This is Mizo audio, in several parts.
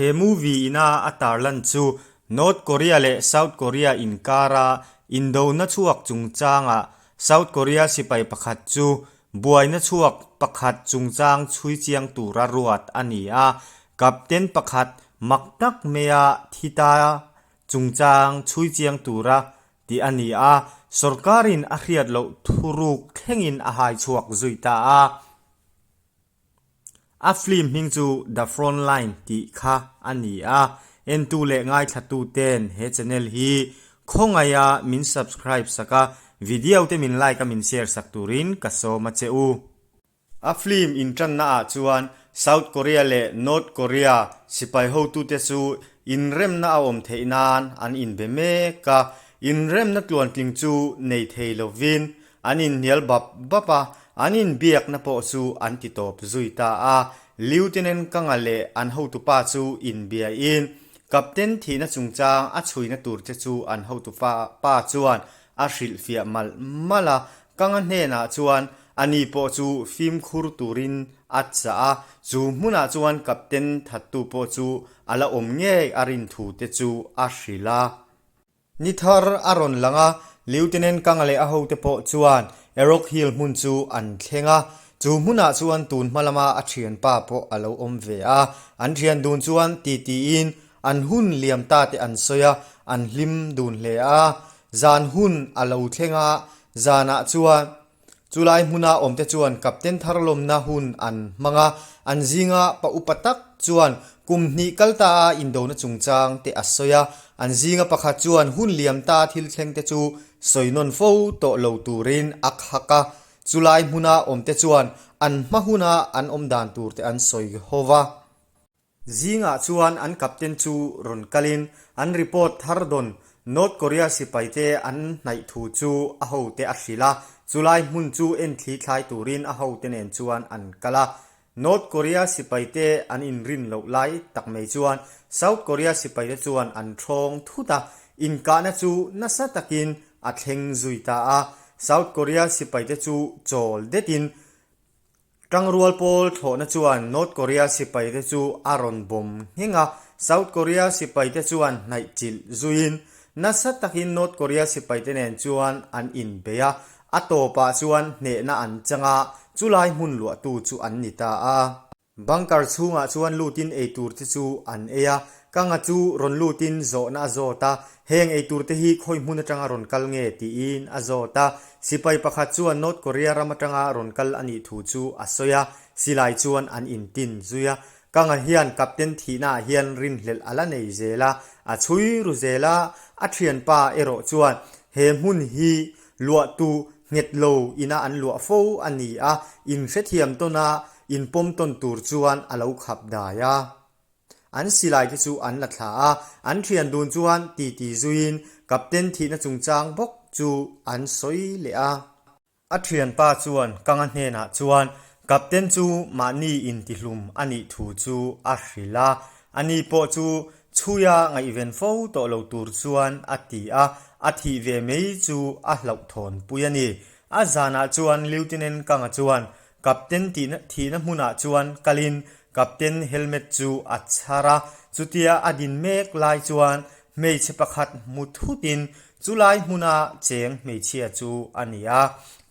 He movie ina a tarlan chu North Korea leh South Korea inkara indona chhuak chungchangah South Korea sipai pakhat chu buaina chhuak pakhat chungchang chhui chiang tura ruat a ni a. Captain pakhat mak tak maia thi ta chungchang chhui chiang tura tih a ni a, sorkarin a hriat loh thuruk thlengin a hai chhuak zui ta a. A film hming chu The Front Line tih kha a ni a, entu leh ngaithlatu ten he channel hi khawngaiha min subscribe sak a, video te min like a min share sak turin ka sawm a che u. A film inṭanna ah chuan South Korea leh North Korea sipai hotute chu inremna a awm theih nan an inbe mek a, inremna tluantling chu nei thei lovin An inhnial bap bap a, an inbiakna pawh chu an ti tawp zui ta a. Lieutenant Kanga leh an hotupa chu inbiain, Captain thihna chungchang a chhuina tur che chu an hotupa pa chuan a hrilhfiah malh malh a. Kanga hnenah chuan ani pawh chu fimkhur turin a chah a, chu hmunah chuan Captain thattu pawh chu a la awm ngei a rin thu te chu a hrilh a. Ni thar a rawn lang a, Lieutenant Kanga leh a hote pawh chuan Erok Hill hmun chu an thleng a, chu hmunah chuan tun hma lama a thianpa pawh a lo awm ve a. An thian dun chuan titiin an hun liam ta te an sawi a, an hlim dun hle a. Zan hun a lo thleng a, zanah chuan Chulai hmuna awmte chuan Captain Tharlawmna hun an hmang a, an zinga pa upa tak chuan kum hnih kal ta a indona chungchang te a sawi a, an zinga pakhat chuan hun liam ta thil thleng te chu sawi nawn fo tawh lo turin a khak a, chulai hmuna awmte chuan an hma huna an awm dan tur te an sawi ho va. Zingah chuan an captain chu rawn kalin an report thar dawn North Korea sipaite an hnaih thu chu a hote a hrilh a, chulai hmun chu enthli thlai turin a hote nen chuan an kal a. North Korea sipaite an inrin loh lai tak mai chuan South Korea sipaite chuan an thawng thut a, inkahna chu nasa takin a thleng zui ta a. South Korea sipaite chu chawl detin Tangrual pawl thlawhna chuan North Korea sipaite chu a rawn bawm ngheng a, South Korea sipaite chuan hnaih chilh zuiin nasa takin North Korea sipaite nen chuan an inbei a, a tawpah chuan hnehna an chang a, chulai hmun luahtu chu an ni ta a. Bunker chhungah chuan lutin eitur te chu an ei a, Kanga chu rawn lutin zawhna a zawt a, Heng eitur te hi khawi hmun atanga rawn kal nge? tiin a zawt a. Sipai pakhat chuan North Korea ram atanga rawn kal a nih thu chu a sawi a, silai chuan an intin zui a. Kanga hian Captain thihnaah hian rinhlelh a la nei zel a, a chhui ru zel a, a thianpa erawh chuan he hmun hi luahtu nghet lo ina an luah fo a ni a, inhrethiam tawna inpawm tawn tur chuan a lo khap dai a. An silai te chu an la thla a, an thian dun chuan titi zuiin Captain thihna chungchang bawk chu an sawi leh a. A thianpa chuan Kanga hnenah chuan Captain chu mahni intihlum a nih thu chu a hrilh a, ani pawh chu chhuia ngaihven fo tawh lo tur chuan a ti a, a thih ve mai chu a hlauhthawn pui a ni. A zanah chuan Lieutenant Kanga chuan Captain tihna thihna hmunah chuan kalin Captain helmet chu a chhar a, chutia a din mek lai chuan hmeichhe pakhat hmu thutin chulai hmuna cheng hmeichhia chu a ni a.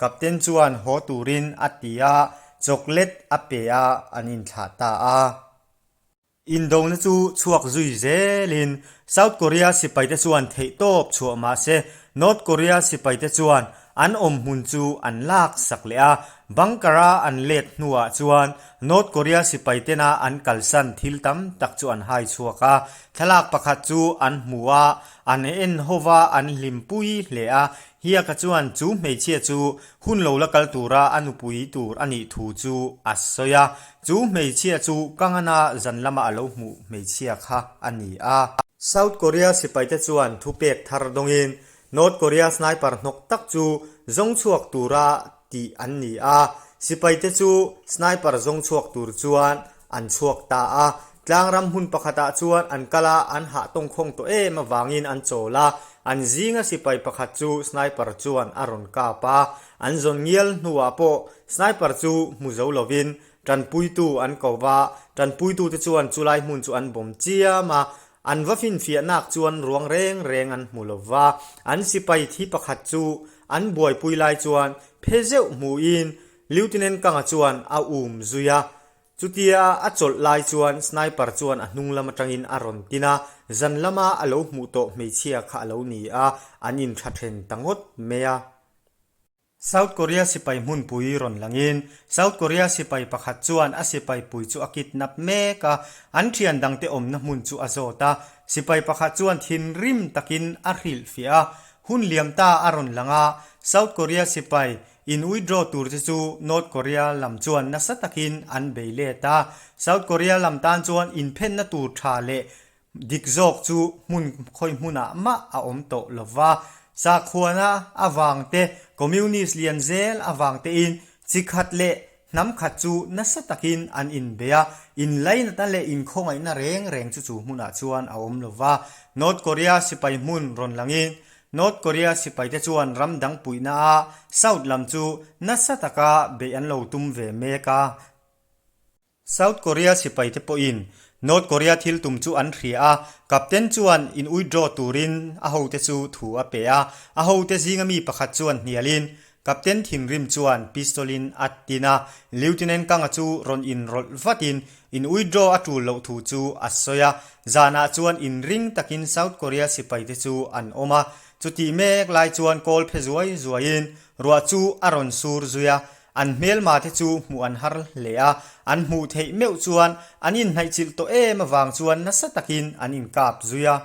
Captain chuan haw turin a ti a, chocolate a pe a, an inthlah ta a. Indona chu chhuak zui zelin South Korea sipaite chuan theihtawp chhuah mah se North Korea sipaite chuan an awm hmun chu an lak sak leh a, bunker-a an let hnuah chuan North Korea sipaitena an kalsan thil tam tak chu an hai chhuak a, thlalak pakhat chu an hmu a, an en hova an hlimpui hle a, Hiaka chuan chu hmeichhia chu hun lo la kal tura a nupui tur a nih thu chu a sawi a, chu hmeichhia chu Kangana zan lama a lo hmuh hmeichhia kha a ni a. South Korea sipaite chuan thupek thar dawngin North Korea sniper hnawk tak chu zawng chhuak tura tih an ni a, sipaite chu sniper zawng chhuak tur chuan an chhuak ta a. Tlangram hmun pakhatah chuan an kal a, an hah tawngkhawng tawh em avangin an chawl a, an zinga sipai pakhat chu sniper chuan a rawn kap a, an zawn ngial hnuah pawh sniper chu hmu zo lovin Tanpuitu an ko va, tanpuitute chuan chulai hmun chu an bawm chiam a, an va finfiahnak chuan ruang reng reng an hmu lo va. An sipai thi pakhat chu an buaipui lai chuan phe zeuh hmuhin Lieutenant Kanga chuan a um zui a. Chutia a chawlh lai chuan sniper chuan a hnung lam atangin a rawn tin a, zan lama a lo hmuh tawh hmeichhia kha a lo ni a, an intha then ta ngawt mai a. South Korea sipai hmunpui rawn langin South Korea sipai pakhat chuan a sipai pui chu a kidnap mek a, an thian dangte awmna hmun chu a zawt a. Sipai pakhat chuan thinrim takin a hrilhfiah a, hun liam ta a rawn lang a, South Korea sipai in withdraw tur che chu North Korea lam chuan nasa takin an bei let a. South Korea lam tan chuan inphenna tur tha leh Dik zawk chu hmun khawi hmunah mah a awm tawh lo va, sakhuana avang te, communist lian zel avang tein chi khat leh hnam khat chu nasa takin an inbei a, inlainatna leh inkhawngaihna reng reng chu chu hmunah chuan a awm lo va. North Korea sipai hmun rawn langin North Korea sipaite chuan ram dang puihnaah South lam chu nasa taka beih an lo tum ve mek a. South Korea sipaite pawhin North Korea thil tum chu an hria a, Captain chuan in withdraw turin a hote chu thu a pe a, a hote zinga mi pakhat chuan hnialin Captain thinrim chuan pistol-in a tin a, Lieutenant Kang-a chu rawn inrawlh vatin in withdraw a tul loh thu chu a sawi a, zanah chuan inring takin South Korea sipaite chu an awm a, chutih mek lai chuan kawl phe zuai zuaiin ruah chu a rawn sur zui a, An hmelma te chu hmuh an har hle a, an hmuh theih meuh chuan an inhnaihchilh tawh em avang chuan nasa takin an inkap zui a.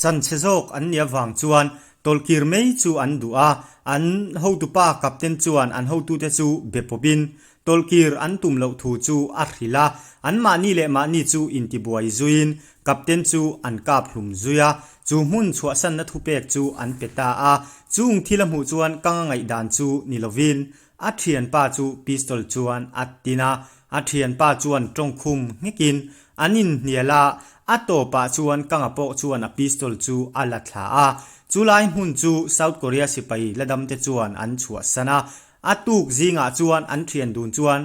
Chanchhe zawk an nih avang chuan tawlhkir mai chu an duh a, an hotupa captain chuan an hotute chu be pawpin tawlhkir an tum loh thu chu a hrilh a, anmahni leh mahni chu intibuai zuiin Captain chu an kap hlum zui a, chu hmun chhuahsanna thupek chu an pe ta a. Chung thil a hmuh chuan kang a ngaihdan chu ni lovin a thianpa chu pistol chuan a tin a, a thianpa chuan tawngkhum nghekin an inhnial a, a tawpah chuan kanga pawh chuan a pistol chu a la thla a. Chulai hmun chu South Korea sipai la damte chuan an chhuahsan a, a tuk zingah chuan an thian dun chuan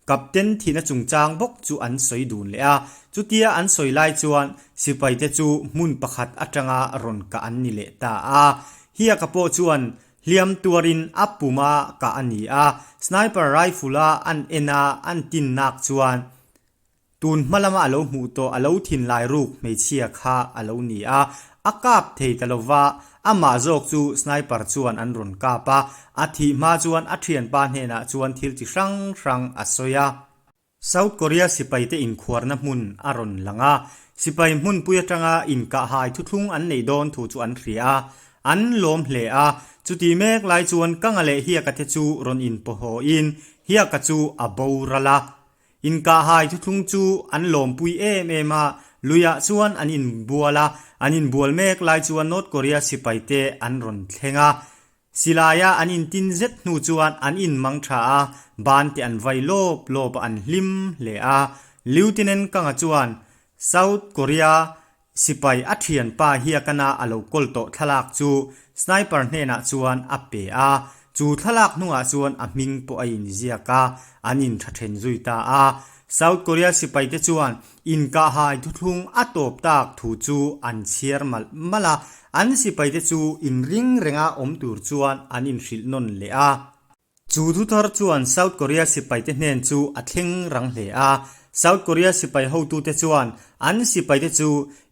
Captain thihna chungchang bawk chu an sawi dun leh a, chutia an sawi lai chuan sipaite chu hmun pakhat atanga rawn kah an ni leh ta a. Hiaka pawh chuan hliam tuarin a puma kah a ni a, sniper rifle-a an en a an tin nak chuan tun hma lama a lo hmuh tawh a lo thinlai ruk hmeichhia kha a lo ni a, a kap thei ta lova, Amah zawk chu sniper chuan an rawn kap a, a thih hma chuan a thianpa hnenah chuan thil chi hrang hrang a sawi a. South Korea sipaite inkhuarna hmun a rawn lang a, sipai hmunpui atanga inkahhai thuthlung an neih dawn thu chu an hria a, an lawm hle a. Chutih mek lai chuan Kanga leh Hiaka te chu rawn inpawhawhin Hiaka chu a boral a. Inkahhai thuthlung chu an lawmpui em em a, luiah chuan an inbual a, an inbual mek lai chuan North Korea sipaite an rawn thleng a. Silaia an intin zet hnu chuan an inmang tha a, ban te an vai lawp lawp a an hlim hle a. Lieutenant Kanga chuan South Korea Sipai a thianpa hiakana a lo kawl tawh thlalak chu sniper hnenah chuan a pe a, chu thlalak hnungah chuan a hming pawh a inziak a, an intha then zui ta a. South Korea sipaite chuan inkahhai thuthlung a tawp tak thu chu an chhiar malh malh a, an sipaite chu inring renga awm tur chuan an inhrilh nawn leh a. Chu thuthar chuan South Korea sipaite hnen chu a thleng rang hle a. South Korea sipai hotute chuan an sipaite chu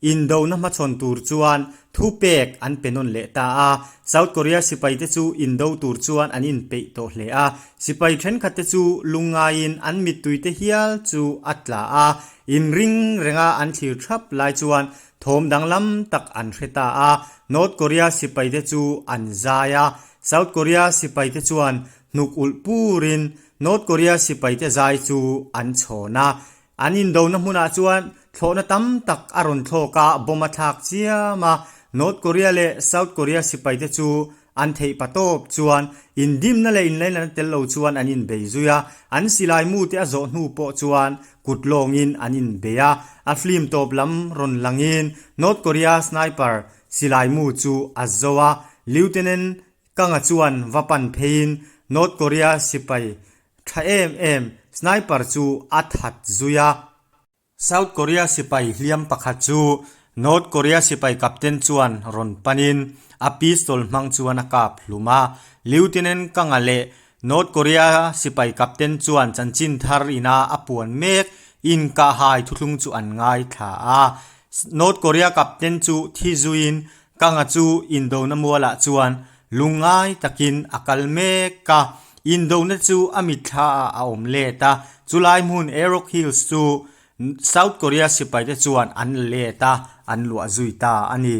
indona hmachhawn tur chuan thupek an pe nawn leh ta a. South Korea sipaite chu indo tur chuan an inpeih tawh hle a. Sipai thenkhatte chu lungngaiin an mittuite hial chu a tla a. Inring renga an thlir thap lai chuan thawm danglam tak an hre ta a. North Korea sipaite chu an zai a. South Korea sipaite chuan hnuk ulh purin North Korea sipaite zai chu an chhawn a. An indona hmunah chuan thlawhna tam tak a rawn thlawk a, bomb a thlak chiam a. North Korea leh South Korea sipaite chu an theih pa tawp chuan indimna leh inlainatna tel lo chuan an inbei zui a. An silai mute a zawh hnu pawh chuan kut lawngin an inbei a. A film tawp lam rawn langin North Korea sniper Silai mu chu a zo a, Lieutenant Kanga chuan va pan pheiin North Korea sipai tha em em Sniper chu a that zui a. South Korea sipai hliam pakhat chu North Korea sipai captain chuan rawn panin a pistol hmang chuan a kap hlum a. Lieutenant Kanga leh North Korea sipai captain chuan chanchin thar ina a puan mek inkahhai thuthlung chu an ngaithla a. North Korea captain chu thi zuiin Kanga chu indona mualah chuan lungngai takin a kal mek a, indona chu a mitthla ah a awm let a, chulai hmun Aerok Hills chu South Korea sipaite chuan an la let a, an luah zui ta a ni.